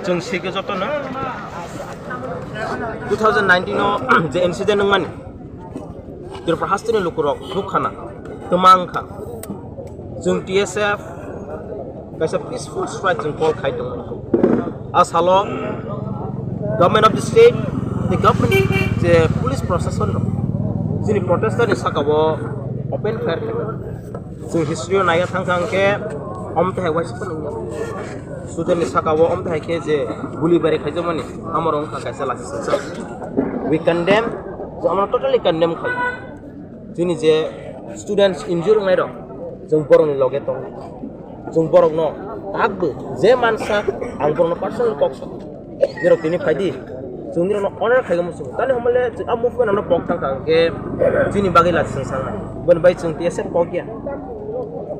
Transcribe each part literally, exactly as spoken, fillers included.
Chwng sikhe jotono two thousand nineteen o je incident wngmani, Tripura hasteni lukurok nukhana, twma wngkha. Chwng T S F kaisa peaceful strike chwng call khai tongo. A salo government of the state, the government, je police proshashan rok chini protester ni saka o open fire khai. Chwng history o naiya thang thang khe, omo tei hai waisa phano wngya. Student ni saka o omo tei hai khe je guli bari khaijakmani, amo rok wngkha kaisa lachi sengsa. We condemn, je amo totally condemn khai. Chini je students injure wngnai rok, chwng borok ni loge tongo. Chwng borok no tak bo je mansa, ang borok no personal kok sa. Nirok tini phai di. Chwng nirok no honor khai muchung. Tani homole chwng a movement ano pok thang thang khe chini bagwi lachi sengsa wngnai. Boni bai chwng T S F pok ya.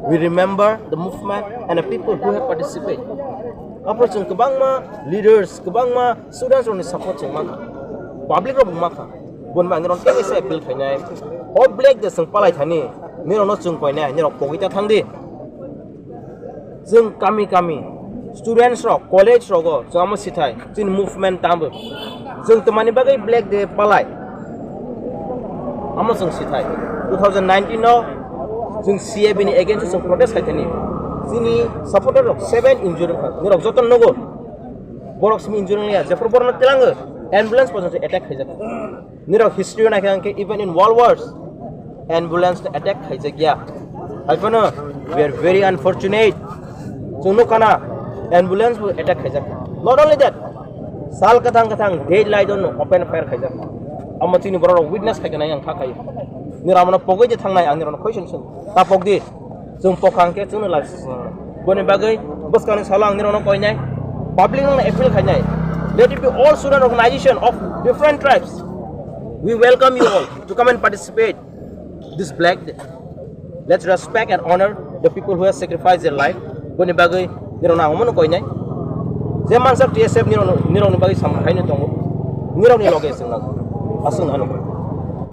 We remember the movement and the people who have participated. Aphuru chwng kwbangma leaders, kwbangma students rokni support chwng mankha, public rok bo mankha. Boni bai ang nirok tei kaisa appeal khainai. O black day chwng palai thani, nirok no chwng koinai, nirok pogwi ta thang di. Chwng kami kami, students rok, college rogo chwng amo sithai, chini movement tambo. Chwng twmani bagwi black day palai. Amo chwng sithai. Two thousand nineteen no chwng C A B ni against o chwng protest khai thani. Chini supporter rok seven injury wngkha. Nirok joto nogo. Borok simi injury wngya. Jephru borokno tilango ambulance porjonto attack khaijak. Nirok history o naikha hwnkhe even in World Wars ambulance no attack khaijakya. Haiphano we are very unfortunate. Chwng nukha na ambulance bo attack khaijak. Not only that, sal kwthang kwthang daylight o no open fire khaijak. Amo chini borok rok witness khaikha nai ang kha khai. Nirok amano pogwi de thangnai ang nirok no question swng. Ta pok di. Chwng pokha hwnkhe chwngno lachi swngnai. Boni bagwi bwskangni salo ang nirokno koinai, public no appeal khainai. Let it be all student organization of different tribes. We welcome you all to come and participate this black day. Let's respect and honor the people who have sacrificed their life. Boni bagwi nirokno ang omono koinai. Je mansa T S F nirokno, nirokni bagwi samung khaino tongo. Nirokni loge chwng nago. Aswk nano.